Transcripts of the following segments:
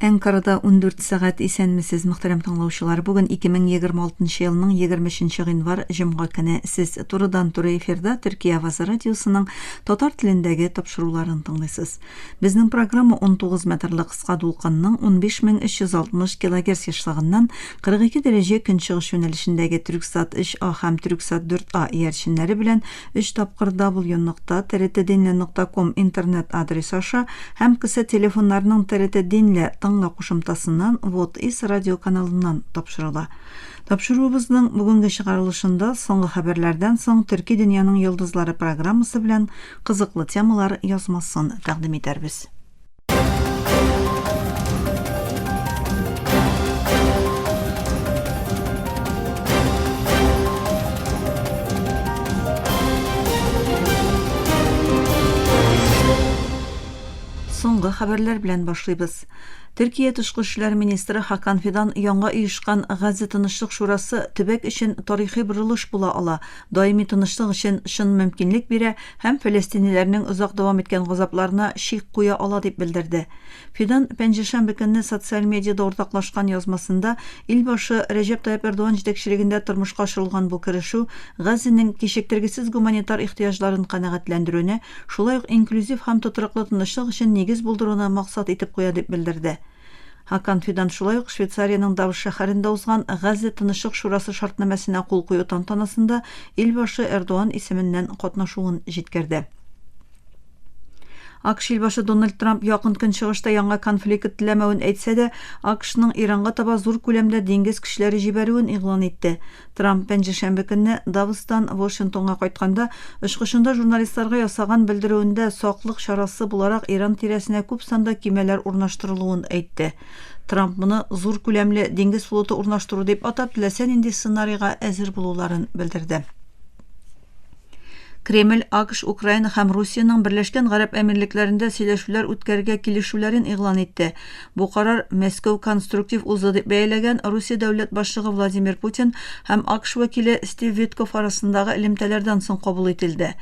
Әнкарада 14 сәгать исәнмесез, мөхтәрәм тыңлаучылар. Бүген 2026 елның 23 гыйнвар җомга көне. Сез турыдан-туры эфирда Төркия авазы радиосының татар телендәге тапшыруларын тыңлыйсыз. Безнең программа 19 метрлы кыска дулкынның 15360 килогерц ешлыгыннан 42 дәрәҗә көнчыгыш юнәлешендәге Түрксат 3А һәм Түрксат 4А иярченнәре белән Өч тапкыр w нокта trtdinle нокта ком интернет адресы аша һәм кесә телефоннарының TRT Dinle тыңла кушымтасыннан Вот Ис радиоканалыннан тапшырыла. Тапшыруыбызның бүгенге чыгарылышында соңгы хәбәрләрдән соң Төрки дөньяның йолдызлары программасы белән кызыклы темалар язмасын тәкъдим итәрбез. Соңгы хәбәрләр белән башлыйбыз. Төркия тышкы эшләр министры Хакан Фидан яңа оешкан Газа тынычлык шурасы төбәк өчен тарихи борылыш була ала, даими тынычлык өчен чын мөмкинлек бирә һәм фәләстинлеләрнең озак дәвам иткән газапларына чик куя ала дип белдерде. Фидан пәнҗешәмбе көнне социаль медиада уртаклашкан язмасында илбашы Рәҗәп Тайип Эрдоган җитәкчелегендә тормышка ашырылган бу керешү Газзенең кичектергесез гуманитар ихтыяҗларын канәгатьләндерүне, шулай ук инклюзив һәм тотрыклы тынычлык өчен нигез булдыруны максат итеп куя дип белдерде. Хакан Фидан шулай ук Швейцариянең Давос шәһәрендә узган Газзә тынычлык шурасы шартнамәсенә кул кую тантанасында илбашы Эрдоган исеменнән катнашуын җиткерде. АКШ илбашы Дональд Трамп Якын Көнчыгышта яңа конфликт теләмәвен әйтсә дә, АКШның Иранга таба зур күләмдә диңгез көчләре җибәрүен игълан итте. Трамп пәнҗешәмбе көнне Давостан Вашингтонга кайтканда, очкычында журналистларга ясаган белдерүендә саклык чарасы буларак Иран тирәсенә күп санда көймәләр урнаштырылуын әйтте. Трамп моны зур күләмле диңгез флоты урнаштыру дип атап, теләсә нинди сценарийга әзер булуларын белдерде. Кремль АКШ, Украина һәм Русиянең Берләшкән Гарәп Әмирлекләрендә сөйләшүләр үткәрергә килешүләрен игълан итте. Бу карар Мәскәү конструктив узды дип бәяләгән Русия дәүләт башлыгы Владимир Путин һәм АКШ вәкиле Стив Виткофф арасындагы элемтәләрдән соң кабул ителде.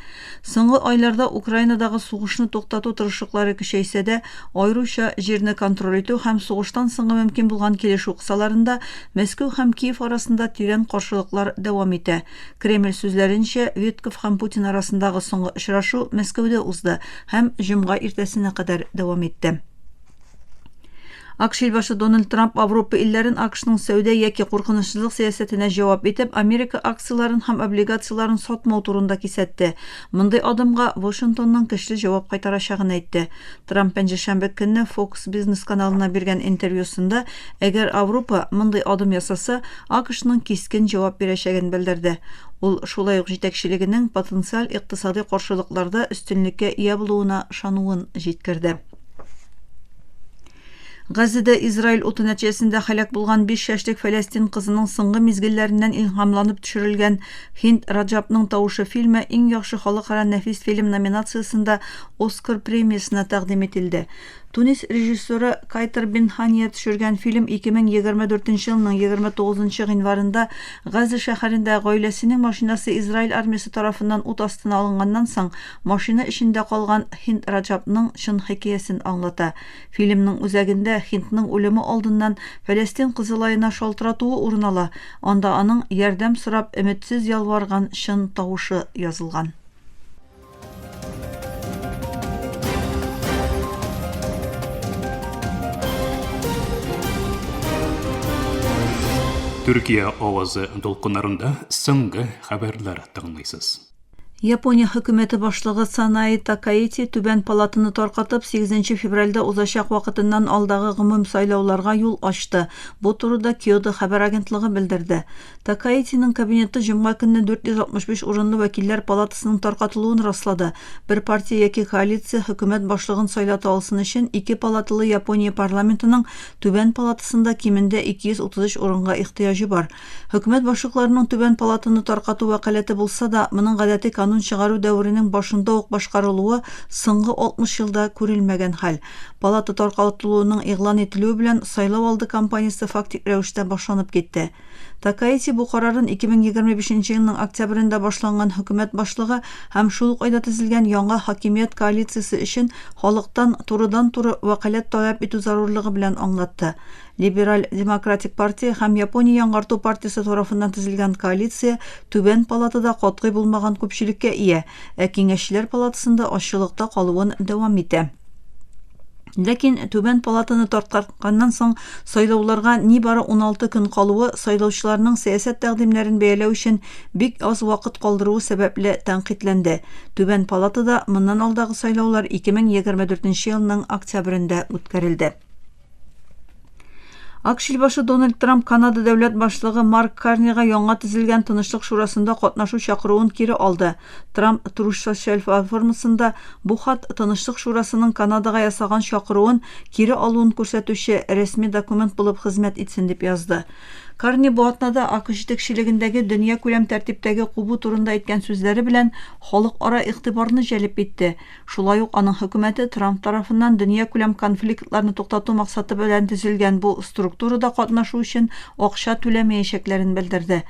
Соңгы айларда Украинадагы сугышны туктату тырышлыклары көчәйсә дә, аеруча җирне контроль итү һәм сугыштан соңгы мөмкин булган килешү кысаларында Мәскәү һәм Киев арасында тирән каршылыклар дәвам итә. Кремль сүзләренчә, Виткофф һәм Путин арасындагы соңгы очрашу Мәскәүдә узды һәм җомга иртәсенә кадәр дәвам итте. АКШ илбашы Дональд Трамп Авропа илләрен АКШның сәүдә яки куркынычсызлык сәясәтенә җавап итеп, Америка акцияләрен һәм облигацияләрен сатмау турында кисәтте. Мондый адымга Вашингтонның көчле җавап кайтарачагын әйтте. Трамп пәнҗешәмбе көнне Fox Business каналына биргән интервьюсында, әгәр Авропа мондый адым ясаса, АКШның кискен җавап бирәчәген белдерде. Ул шулай ук җитәкчелегенең потенциаль икътисадый каршылыкларда өстенлеккә ия булуына ышануын җиткерде. Газзәдә Израиль уты нәтиҗәсендә һәлак булган 5 яшьлек фәләстин кызының соңгы мизгелләреннән илһамланып төшерелгән Һинд Раджабның тавышы фильмы иң яхшы халыкара нәфис фильм номинациясендә Оскар премиясенә тәкъдим ителде. Тунис режиссеры Кайтер Бен Хания төшергән фильм 2024 елның 29 гыйнварында Газа шәһәрендә гаиләсенең машинасы Израиль армиясе тарафыннан ут астына алынганнан соң машина эчендә калган Һинд Раджабның чын хикәясен аңлата. Фильмның үзәгендә Һиндның үлеме алдыннан Фәләстин кызылаена шалтыратуы урын ала, анда аның ярдәм сорап өметсез ялварган чын тавышы язылган. Төркия авазы дулкыннарында соңгы хәбәрләр тыңлыйсыз. Япония хөкүмәте башлыгы Санаи Такаити Түбән палатаны таркатып, 8 февральдә узачак вакытыннан алдагы гомум сайлауларга юл ачты. Бу турыда Киодо хәбәр агентлыгы белдерде. Такаитиның кабинеты җомга көнне 465 урынлы вәкилләр палатасының таркатылуын раслады. Бер партия яки коалиция хөкүмәт башлыгын сайлата алсын өчен ике палаталы Япония парламентының түбән палатасында кимендә 233 урынга ихтыяҗы бар. Хөкүмәт башлыкларының түбән палатаны таркату вәкаләте булса да, моның гадәти канун чыгару дәверенең башында ук башкарылуы соңгы 60 елда күрелмәгән хәл. Палата таркатылуының игълан ителүе белән сайлау алды кампаниясе фактик рәвештә башланып китте. Такаити бу карарын 2025 елның октябрендә башланган хөкүмәт башлыгы һәм шул ук айда төзелгән яңа хакимият коалициясе өчен халыктан турыдан-туры вәкаләт таләп итү зарурлыгы белән аңлатты. Либераль демократик партия һәм Япония яңарту партиясе тарафыннан төзелгән коалиция түбән палатада катгый булмаган күпчелеккә ия, ә киңәшчеләр палатасында азчылыкта калуын дәвам итә. Ләкин түбән палатаны тартканнан соң сайлауларга нибары 16 көн калуы сайлаучыларның сәясәт тәкъдимнәрен бәяләү өчен бик аз вакыт калдыруы сәбәпле тәнкыйтьләнде. Түбән палатада моннан алдагы сайлаулар 2024 елның октябрендә үткәрелде. АКШ илбашы Дональд Трамп Канада дәүләт башлыгы Марк Карнига яңа төзелгән Тынычлык шурасында катнашу чакыруын кире алды. Трамп Truth Social платформасында бу хат Тынычлык шурасының Канадага ясаган чакыруын кире алуын күрсәтүче рәсми документ булып хезмәт итсен дип язды. Карни бу атнада АКШ җитәкчелегендәге дөньякүләм тәртиптәге кубу турында әйткән сүзләре белән халыкара игътибарны җәлеп итте. Шулай ук аның хөкүмәте Трамп тарафыннан дөньякүләм конфликтларны туктату максаты белән төзелгән бу структурада катнашу өчен акча түләмәячәкләрен белдерде.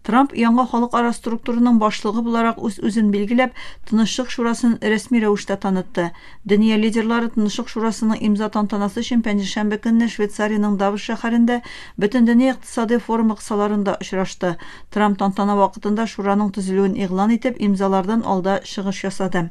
Трамп яңа халыкара структураның башлыгы буларак үз-үзен билгеләп, Тынычлык шурасын рәсми рәвештә танытты. Дөнья лидерлары Тынычлык шурасының имза тантанасы өчен пәнҗешәмбе көнне Швейцариянең Давос шәһәрендә Бөтендөнья икътисадый форумы кысаларында очрашты. Трамп тантана вакытында шураның төзелүен игълан итеп, имзалардан алда чыгыш ясады.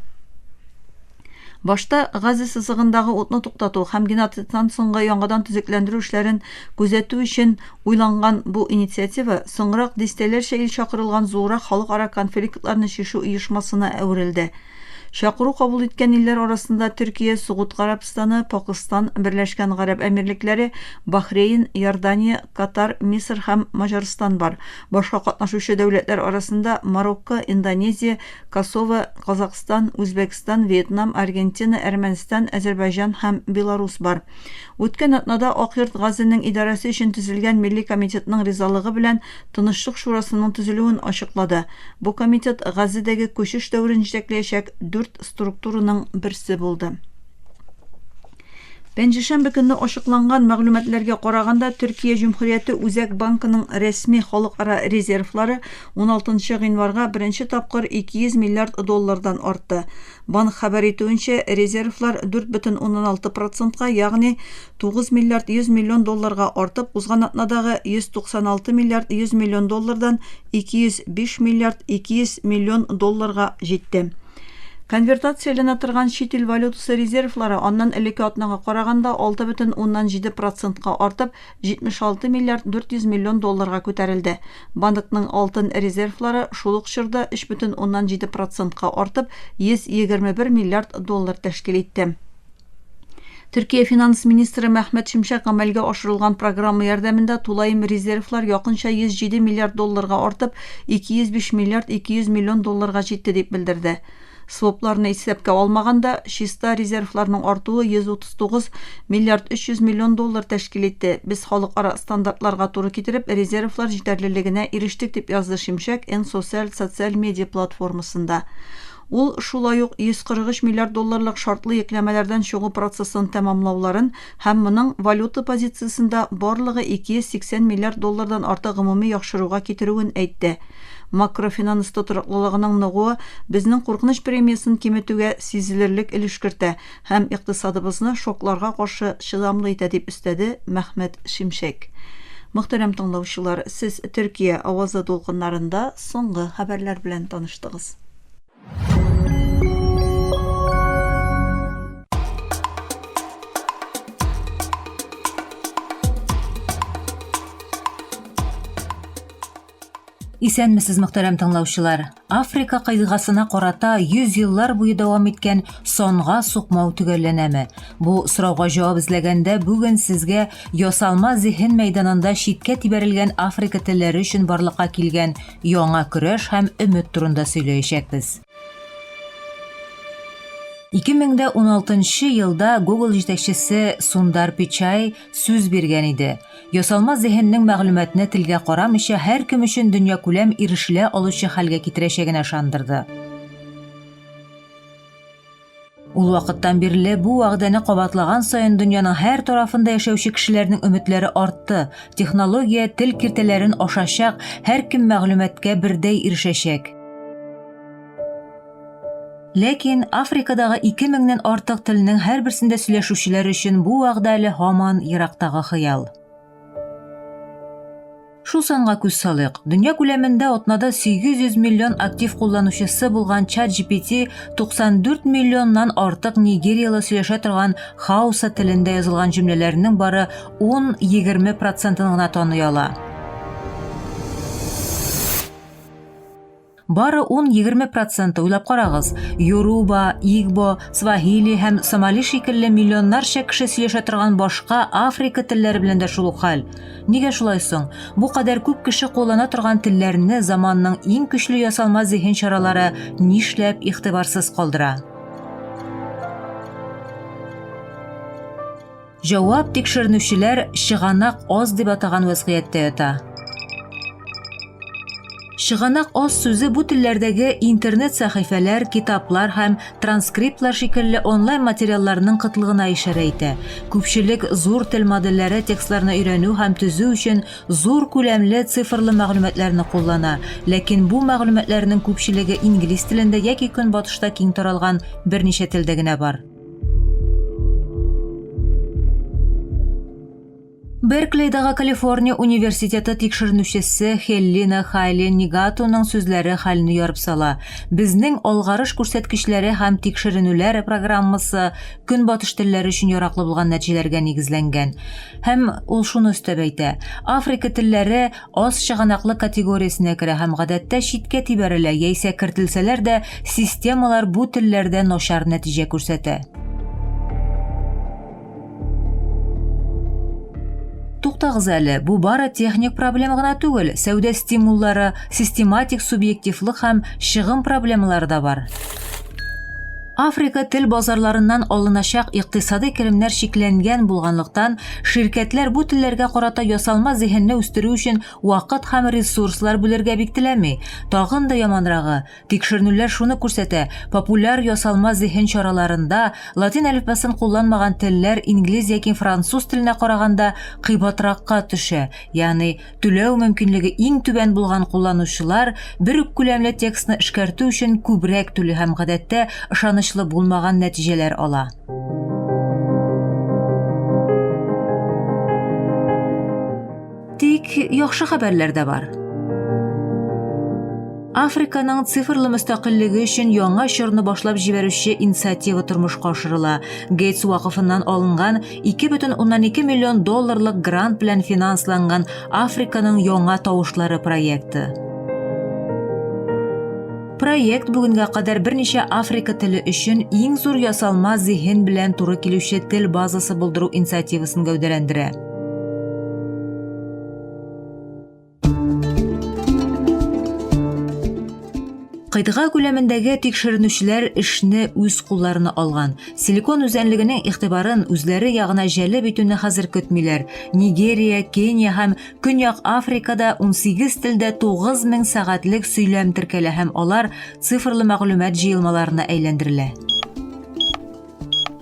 Башта Газа сызыгындагы утны туктату һәм геноцидтан соңгы яңадан төзекләндерү эшләрен күзәтү өчен уйланган бу инициатива соңрак дистәләрчә ил чакырылган зуррак халыкара конфликтларны чишү оешмасына әверелде. Чакыру кабул иткән илләр арасында Төркия, Согуд Гарәбстаны, Пакыстан, Берләшкән Гарәп Әмирлекләре, Бахрейн, Иордания, Катар, Мисыр һәм Маҗарстан бар. Башка катнашучы дәүләтләр арасында Марокко, Индонезия, Косово, Казакъстан, Үзбәкстан, Вьетнам, Аргентина, Әрмәнстан, Әзербайҗан һәм Беларус бар. Үткән атнада Ак Йорт Газзәнең идарәсе өчен төзелгән Милли комитетның ризалыгы белән Тынычлык шурасының төзелүен ачыклады. Бу комитет Газзәдәге күчеш дәверен җитәкләячәк дүрт структураның берсе булды. Пәнҗешәмбе көнне ачыкланган мәгълүматларга караганда, Төркия Җөмһүрияте Үзәк банкының рәсми халыкара резервлары 16 гыйнварга беренче тапкыр 200 миллиард доллардан артты. Банк хәбәр итүенчә, резервлар 4,6 процентка, ягъни 9 миллиард 100 миллион долларга артып, узган атнадагы 196 миллиард 100 миллион доллардан 205 миллиард 200 миллион долларга җитте. Конвертацияләнә торган чит ил валютасы резервлары аннан элекке атнага караганда 6,7 процентка артып, 76 миллиард 400 миллион долларга күтәрелде. Банкның алтын резервлары шул ук чорда 3,7 процентка артып, 121 миллиард доллар тәшкил итте. Төркия финанс министры Мәхмәт Шимшәк гамәлгә ашырылган программа ярдәмендә тулаем резервлар якынча 107 миллиард долларга артып, 205 миллиард 200 миллион долларга җитте дип белдерде. Свопларны исәпкә алмаганда, чиста резервларның артуы 139 миллиард 300 миллион доллар тәшкил итте. Без халыкара стандартларга туры китереп, резервлар җитәрлелегенә ирештек, дип язды Шимшәк N-Sosyal социаль медиа платформасында. Ул шулай ук 143 миллиард долларлык шартлы йөкләмәләрдән чыгу процессын тәмамлауларын һәм моның валюта позициясендә барлыгы 280 миллиард доллардан артык гомуми яхшыруга китерүен әйтте. Макрофинанс тотрыклылыгының ныгуы безнең куркыныч премиясен киметүгә сизелерлек өлеш кертә һәм икътисадыбызны шокларга каршы чыдамлы итә, дип өстәде Мәхмәт Шимшәк. Мөхтәрәм тыңлаучылар, сез Төркия авазы дулкыннарында соңгы хәбәрләр белән таныштыгыз. Исәнмесез, мөхтәрәм тыңлаучылар. Африка кыйгасына карата 100 еллар буе дәвам иткән санга сукмау төгәлләнәме? Бу сорауга җавап эзләгәндә бүген сезгә ясалма зиһен мәйданында читкә тибәрелгән Африка телләре өчен барлыкка килгән яңа көрәш һәм өмет турында сөйләячәкбез. 2016 елда Google җитәкчесе Сундар Пичай сүз биргән иде. Ясалма зиһеннең мәгълүматны телгә карамыйча һәркем өчен дөньякүләм ирешелә алучы хәлгә китерәчәгенә ышандырды. Ул вакыттан бирле бу вәгъдәне кабатлаган саен дөньяның һәр тарафында яшәүче кешеләрнең өметләре артты, технология тел киртәләрен ашачак, һәркем мәгълүматка бердәй ирешәчәк. Ләкин Африкадагы 2000 нән артык телнең һәрберсендә сөйләшүчеләр өчен бу вәгъдә әле һаман ерактагы хыял. Шул санга күз салыйк. Дөнья күләмендә атнада 800 миллион актив кулланучысы булган ChatGPT 94 миллионнан артык нигерияле сөйләшә торган хауса телендә язылган җөмләләрнең бары 10-20 процентын гына таный ала. Бары 10-20 проценты, уйлап карагыз, Йоруба, Игбо, Свахили һәм Сомали шикелле миллионнарча кеше сөйләшә торган башка Африка телләре белән дә шул ук хәл. Нигә шулай соң? Бу кадәр күп кеше куллана торган телләрне заманның иң көчле ясалма зиһен чаралары нишләп игътибарсыз калдыра? Җавап тикшеренүчеләр чыганак аз дип атаган вәзгыятьтә ята. Чыганак аз сүзе бу телләрдәге интернет сәхифәләр, китаплар һәм транскриптлар шикелле онлайн материалларның кытлыгына ишарә итә. Күпчелек зур тел модельләре текстларны өйрәнү һәм төзү өчен зур күләмле цифрлы мәгълүматларны куллана, ләкин бу мәгълүматларның күпчелеге инглиз телендә яки көнбатышта киң таралган берничә телдә генә бар. Берклейдагы Калифорния университеты тикшеренүчесе Хеллина Хайли Нигатуның сүзләре хәлне ярып сала. Безнең алгарыш күрсәткечләре һәм тикшеренүләр программасы көнбатыш телләре өчен яраклы булган нәтиҗәләргә нигезләнгән. Һәм ул шуны өстәп әйтә: Африка телләре аз чыганаклы категориясенә керә һәм гадәттә читкә тибәрелә яисә кертелсәләр дә, системалар бу телләрдә начар нәтиҗә күрсәтә. Туктагыз әле, бу бары техник проблема гына түгел, сәүдә стимуллары, систематик субъективлык һәм чыгым проблемалары да бар. Африка тел базарларыннан алыначак икътисадый керемнәр чикләнгән булганлыктан, ширкәтләр бу телләргә карата ясалма зиһенне үстерү өчен вакыт һәм ресурслар бүлергә бик теләми. Тагын да яманрагы, тикшеренүләр шуны күрсәтә, популяр ясалма зиһен чараларында латин әлифбасын кулланмаган телләр инглиз яки француз теленә караганда кыйбатракка төшә, ягъни Түләү мөмкинлеге иң түбән булган кулланучылар бер үк күләмле текстны эшкәртү өчен күбрәк түли һәм гадәттә ышанычлы булмаган нәтиҗәләр ала. Тик яхшы хәбәрләр дә бар. Африканың цифрлы мөстәкыйльлеге өчен яңа чорны башлап җибәрүче инициатива тормышка ашырыла. Гейтс вакыфыннан алынган 2,2 миллион долларлык грант белән финансланган Африканың яңа тавышлары проекты. Проект бүгенгә кадәр берничә Африка теле өчен иң зур ясалма зиһен белән туры килүче тел базасы булдыру инициативасын гәүдәләндерә. Кыйтга күләмендәге тикшеренүчеләр эшне үз кулларына алган. Силикон үзәнлегенең игътибарын үзләре ягына җәлеп итүне хәзер көтмиләр. Нигерия, Кения һәм Көньяк Африкада 18 телдә 9000 сәгатьлек сөйләм теркәлә һәм алар цифрлы мәгълүмат җыелмаларына әйләндерелә.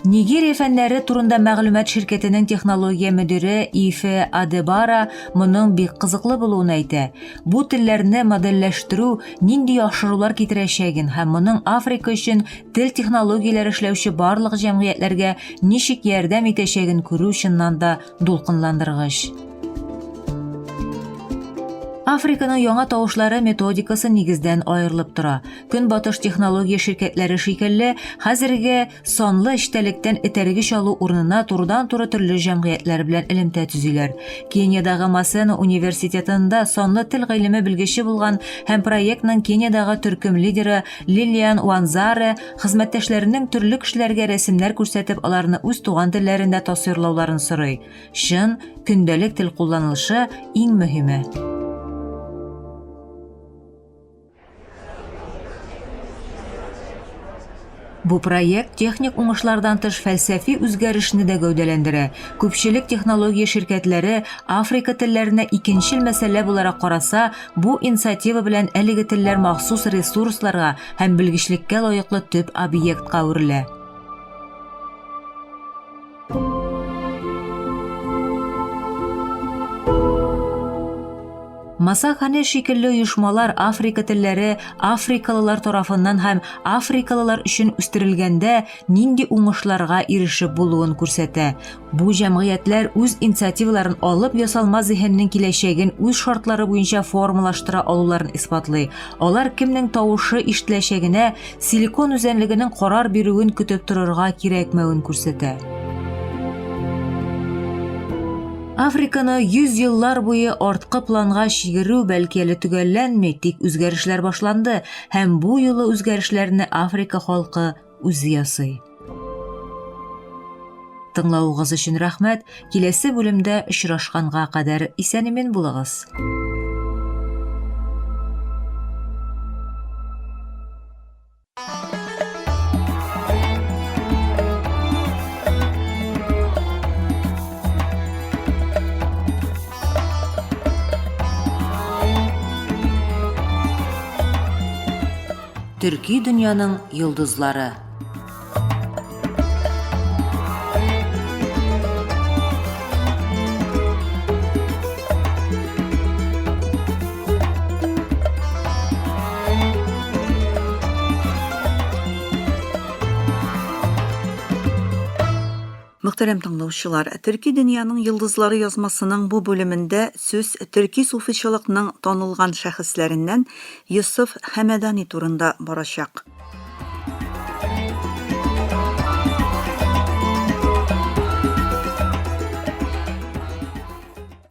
Нигерия фәннәре турында мәгълүмат ширкәтенең технология мөдире Ифе Адебара моның бик кызыклы булуын әйтә. Бу телләрне модельләштерү нинди яхшырулар китерәчәген һәм моның Африка өчен тел технологияләре эшләүче барлык җәмгыятьләргә ничек ярдәм итәчәген күрү чыннан да дулкынландыргыч. Африканың яңа тавышлары методикасы нигездән аерылып тора. Көнбатыш технология ширкәтләре шикелле, хәзерге санлы эчтәлектән этәргеч алу урынына турыдан-туры төрле җәмгыятьләр белән элемтә төзиләр. Кениядагы Масено университетында санлы тел гыйлеме белгече булган һәм проектның Кениядагы төркем лидеры Лилиан Уанзаре хезмәттәшләренең төрле кешеләргә рәсемнәр күрсәтеп, аларны үз туган телләрендә тасвирлауларын сорый. Чын, көндәлек тел кулланылышы иң мөһиме. Бу проект техник уңышлардан тыш фәлсәфи үзгәрешне дә гәүдәләндерә. Күпчелек технология ширкәтләре Африка телләренә икенчел мәсьәлә буларак караса, бу инициатива белән әлеге телләр махсус ресурсларга һәм белгечлеккә лаеклы төп объектка әверелә. Масахане шикелле оешмалар Африка телләре африкалылар тарафыннан һәм африкалылар өчен үстерелгәндә нинди уңышларга ирешеп булуын күрсәтә. Бу җәмгыятьләр үз инициативаларын алып ясалма зиһеннең киләчәген үз шартлары буенча формалаштыра алуларын исбатлый. Алар кемнең тавышы ишетеләчәгенә Силикон үзәнлегенең карар бирүен көтеп торырга кирәкмәвен күрсәтә. Африканы 100 еллар буе арткы планга чигерү бәлки әле төгәлләнми, тик үзгәрешләр башланды һәм бу юлы үзгәрешләрне Африка халкы үзе ясый. Тыңлавыгыз өчен рәхмәт. Киләсе бүлемдә очрашканга кадәр исән-имин булыгыз. Төрки дөньяның йолдызлары. Мөхтәрәм тыңлаучылар, Төрки дөньяның йолдызлары язмасының бу бүлемендә сүз төрки суфичылыкның танылган шәхесләреннән Йосыф Хәмәдани турында барачак.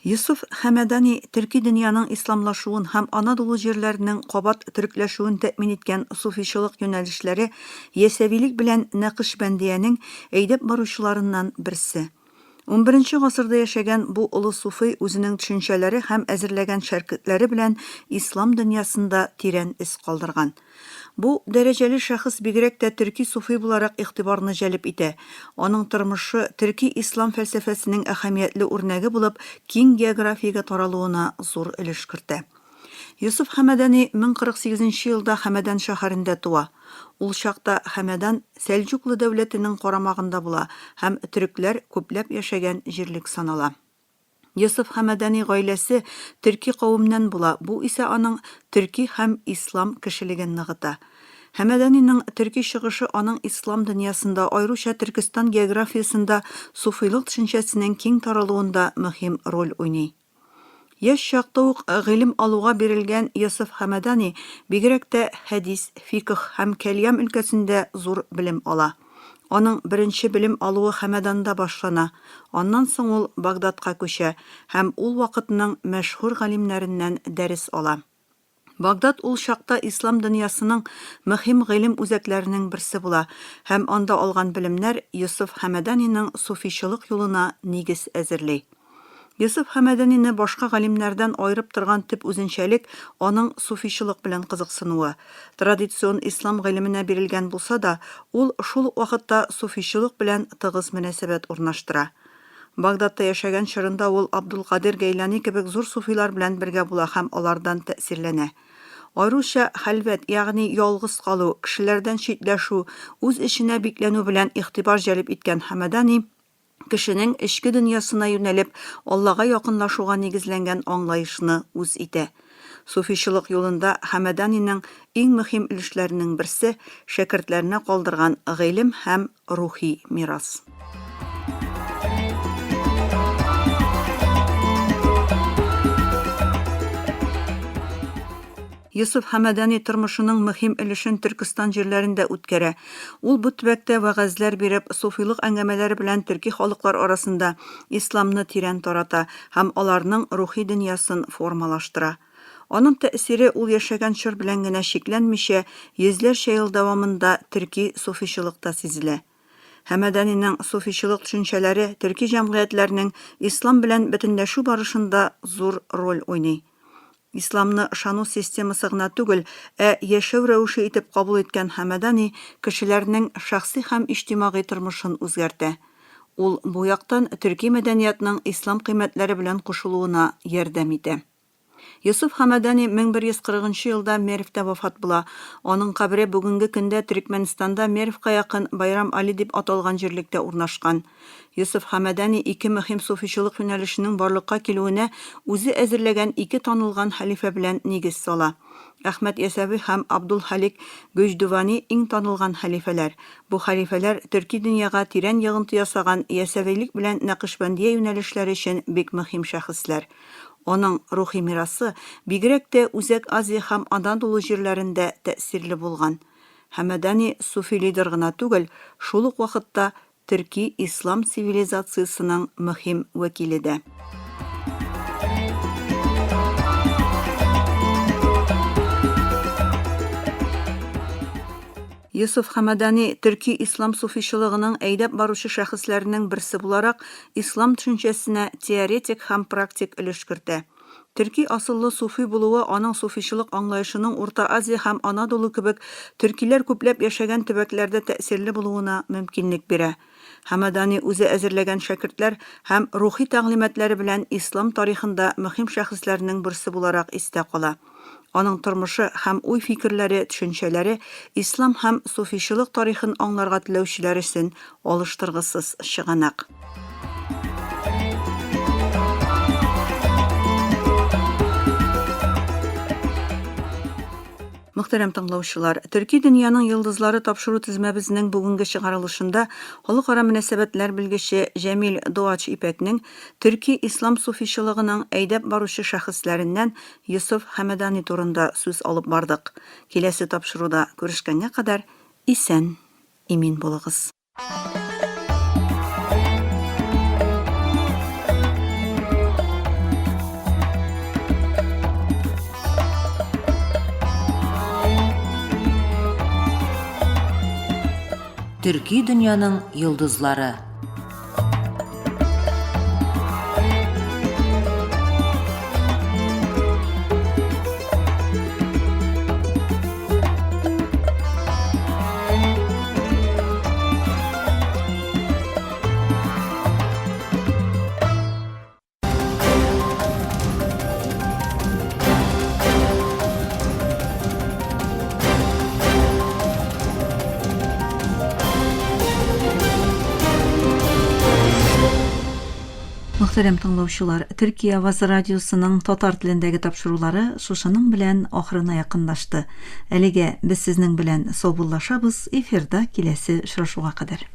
Йосыф Хәмәдани төрки дөньяның исламлашуын һәм Анадолу җирләренең кабат төрекләшүен тәэмин иткән суфичылык юнәлешләре Ясәвилек белән Нәкышбәндиянең әйдәп баручыларыннан берсе. Унберенче гасырда яшәгән бу олы суфый үзенең төшенчәләре һәм әзерләгән шәркетләре белән ислам дөньясында тирән эз калдырган. Бу дәрәҗәле шәхес бигрәк тә төрки суфый буларак игътибарны җәлеп итә. Аның тормышы төрки ислам фәлсәфәсенең әһәмиятле үрнәге булып, киң географиягә таралуына зур өлеш кертә. Йосыф Хәмәдәни 1048 нче елда Хәмәдән шәһәрендә туа. Ул чакта Хәмәдан Сәлҗуклы дәүләтенең карамагында була һәм төрекләр күпләп яшәгән җирлек санала. Йосыф Хәмәдәни гаиләсе төрки кавемнән була, бу исә аның төрки һәм ислам кешелеген ныгыта. Хәмәдәниның төрки чыгышы аның ислам дөньясында, аеруча Төркестан географиясендә суфыйлык төшенчәсенең киң таралуында мөһим роль уйный. Яшь чакта ук гыйлем алуга бирелгән Йосыф Хәмәдани бигрәк тә хәдис, фикһ һәм кәлям өлкәсендә зур белем ала. Аның беренче белем алуы Хәмәданда башлана, аннан соң ул Багдадка күчә һәм ул вакытның мәшһүр галимнәреннән дәрес ала. Багдад ул чакта ислам дөньясының мөһим гыйлем үзәкләренең берсе була һәм анда алган белемнәр Йосыф Хәмәданиның суфичылык юлына нигез әзерли. Йосыф Хәмәданине башка галимнәрдән аерып торган төп үзенчәлек, аның суфичылык белән кызыксынуы. Традицион ислам гыйлеменә бирелгән булса да, ул шул ук вакытта суфичылык белән тыгыз мөнәсәбәт урнаштыра. Багдадта яшәгән чорында ул Абдулкадир Гәйлани кебек зур суфыйлар белән бергә була һәм алардан тәэсирләнә. Аеруча хәлвәт, ягъни ялгыз калу, кешеләрдән читләшү, үз эченә бикләнү белән игътибар җәлеп иткән Хәмәдани, кешенең эчке дөньясына юнәлеп, Аллага якынлашуга нигезләнгән аңлаешны үз итә. Суфичылык юлында Хәмәданиның иң мөһим өлешләренең берсе, шәкертләренә калдырган гыйлем һәм рухи мирас. Йосыф Хәмәдәни тормышының мөһим өлешен Төркестан җирләрендә үткәрә. Ул бу төбәктә вәгазьләр биреп, суфилык әңгәмәләре белән төрки халыклар арасында исламны тирән тарата һәм аларның рухи дөньясын формалаштыра. Аның тәэсире ул яшәгән чор белән генә чикләнмичә, йөзләрчә ел дәвамында төрки суфичылыкта сизелә. Һәмәдәниның суфичылык төшенчәләре төрки җәмгыятьләрнең ислам белән бөтенләшү барышында зур роль уйный. Исламны ышану системасы гына түгел, ә яшәү рәвеше итеп кабул иткән Һәмәдәни кешеләрнең шәхси һәм иҗтимагый тормышын үзгәртә. Ул бу яктан төрки мәдәниятның ислам кыйммәтләре белән кушылуына ярдәм итә. Йосыф Хәмәдани 1140 нчы елда Мервтә вафат була. Аның кабере бүгенге көндә Төрекмәнстанда Мервка якын Байрам Али дип аталган җирлектә урнашкан. Йосыф Хәмәдани ике мөһим суфичылык юнәлешенең барлыкка килүенә үзе әзерләгән ике танылган хәлифә белән нигез сала. Әхмәд Ясәви һәм Абдул-Халик Гөҗдүвани иң танылган хәлифәләр. Бу хәлифәләр төрки дөньяга тирән йогынты ясаган Ясәвилек белән Нәкышбәндия юнәлешләре өчен бик мөһим шәхесләр. Аның рухи мирасы бигрәк тә Үзәк Азия һәм Анадолу җирләрендә тәэсирле булган. Һәмәдани суфи лидер гына түгел, шул ук вакытта төрки ислам цивилизациясенең мөһим вәкиле дә. Йосыф Хәмәдани, төрки ислам суфичылыгының әйдәп баручы шәхесләренең берсе буларак, ислам төшенчәсенә теоретик һәм практик өлеш кертә. Төрки асыллы суфи булуы аның суфичылык аңлаешының Урта Азия һәм Анадолу кебек төркиләр күпләп яшәгән төбәкләрдә тәэсирле булуына мөмкинлек бирә. Һәмәдани үзе әзерләгән шәкертләр һәм рухи тәгълиматлары белән ислам тарихында мөһим шәхесләрнең берсе буларак истә кала. Аның тормышы һәм уй-фикерләре, төшенчәләре ислам һәм суфичылык тарихын аңларга теләүчеләр өчен алыштыргысыз чыганак. Мөхтәрәм тыңлаучылар, Төрки дөньяның йолдызлары тапшыру тезмәбезнең бүгенге чыгарылышында халыкара мөнәсәбәтләр белгече Җәмил Доач Ипәкнең төрки ислам суфичылыгының әйдәп баручы шәхесләреннән Йосыф Хәмәдани турында сүз алып бардык. Киләсе тапшыруда күрешкәнгә кадәр исән, имин булыгыз. Төрки дөньяның йолдызлары. Мөхтәрәм тыңлаучылар, Төркия Авазы радиосының татар телендәге тапшырулары шушының белән ахырына якынлашты. Әлегә без сезнең белән саубуллашабыз, эфирда киләсе очрашуга кадәр.